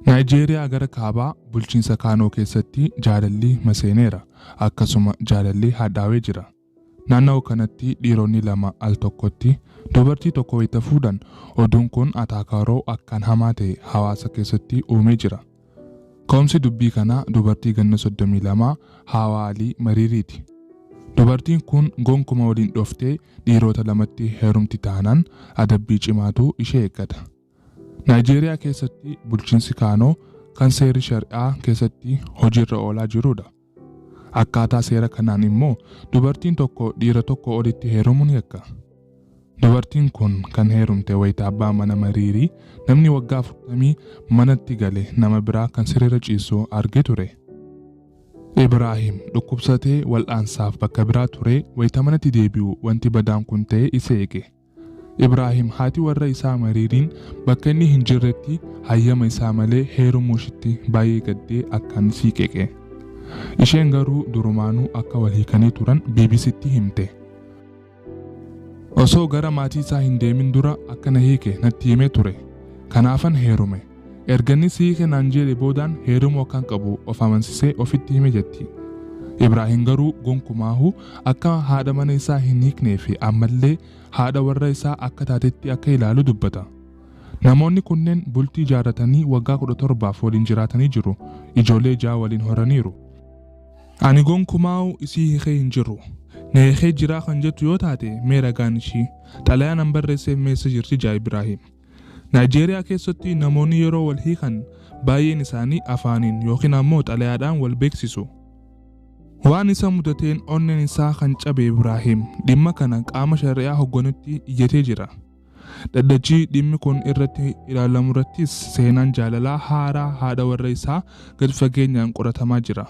Naayijeeriyaa gara kaabaa bulchiinsa Kaanoo keessatti jaalalli maseeneera. Akkasuma jaalalli hadhaawee jira. Naannawaa kanatti dhiironni lama al tokkotti dubartii tokko wayita fuudhan oduun kun ataakaaroo akkaan hamaa ta'e hawaasa keessatti uumee jira. Ka'umsi dubbii kanaa dubartii ganna 32 Haawaa Alii Mariiriiti. Dubartiin kun gonkuma waliin dhooftee dhiirota lamatti heerumti taanaan adabbii cimaatu ishee eeggata. Naayijeeriyaa keessatti bulchiinsi Kaanoo kan seerri shari'aa keessatti hojiirra oolaa jirudha. Akkaataa seera kanaan immoo dubartiin tokko dhiira tokko olitti heerumuun yakka. Dubartiin kun kan heerumte wayita abbaa mana Mariirii namni waggaa 40 manatti gale nama biraa kan sireerra ciisu arge ture. Ibraahim dhukkubsatee wal'aansaaf bakka biraa ture wayita manatti deebi'u wanti badaan kun ta'e isa eege. Ibraahim haati warra isaa Mariiriin bakka inni hin jirretti hayyama isaa malee heerumuu ishiitti baay'ee gaddee akkaan siiqeqe. Isheen garuu durumaanuu akka wal hiikanii turan BBCtti himte. Osoo gara maatii isaa hin deemin dura akka na hiike natti himee ture. Kanaafan heerume. Erga inni si hiike naan jedhe boodaan heerumuu akkan qabu of amansisee ofitti hime jetti. Ibraahim garuu gonkumaahu akka haadha mana isaa hin hiiknee fi ammallee haadha warra isaa akka taatetti akka ilaalu dubbata. Namoonni kunneen bultii ijaarratanii waggaa 17f waliin jiraatanii jiru. Ijoollee ja'a waliin horaniiru. Ani gonkumaa'u isii hiikee hin jiru. Na hiikee jiraa kan jettu yoo taate mee ragaan ishii xalayaa nan barreesseef meessa jirti jaa Ibraahim. Naayijeeriyaa keessatti namoonni yeroo wal hiikan baay'een isaanii afaaniin yookiin ammoo xalayaadhaan wal beeksisu. Waan isa mudateen onneen isaa kan cabe Ibraahim dhimma kana qaama shari'aa hoogganutti iyyatee jira. Dhaddachi dhimmi kun irratti ilaalamurrattis seenaan jaalalaa haaraa haadha warra isaa gad fageenyaan qoratamaa jira.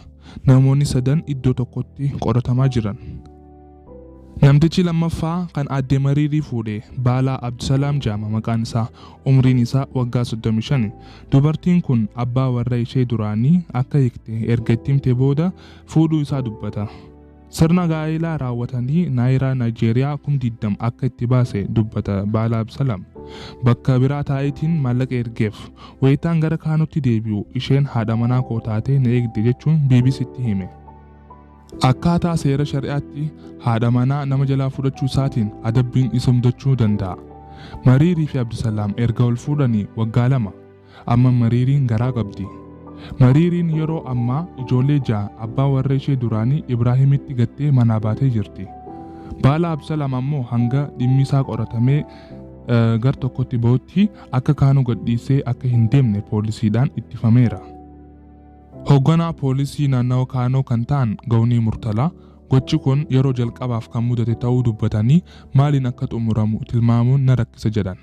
Namoonni sadan iddoo tokkotti qoratamaa jiran. Namtichi lammaffaa kan aadde Mariirii fuudhe Baalaa Abdusalaam jedhama maqaan isaa. Umriin isaa waggaa 35. Dubartiin kun abbaa warra ishee duraanii akka hiikte erga itti himte booda fuudhuu isaa dubbata. Sirna gaa'elaa raawwatanii naayiraa Naayijeeriyaa 20,000 akka itti baase dubbata Baalaa Abdusalaam. Bakka biraa taa'eetiin maallaqa ergeef. Wayitaan gara Kaanootti deebi'u isheen haadha manaa koo taatee na eegde jechuun BBCtti hime. Akkaataa seera shari'aatti haadha manaa nama jalaa fudhachuu isaatiin adabbiin isa mudachuu danda'a. Mariirii fi Abdusalaam erga wal fuudhanii waggaa 2. Amma Mariiriin garaa qabdi. Mariiriin yeroo ammaa ijoollee ja'a abbaa warra ishee duraanii Ibraahimitti gattee manaa baatee jirti. Baalaa Abdusalaam ammoo hanga dhimmi isaa qoratamee gar tokkotti bahutti akka Kaanoo gadhiisee akka hin deemne poolisiidhaan ittifameera. Hoogganaa poolisii naannawa Kaanoo kan ta'an Gawnii Murtalaa gochi kun yeroo jalqabaaf kan mudate ta'uu dubbatanii maaliin akka xumuramu tilmaamuun na rakkisa jedhan.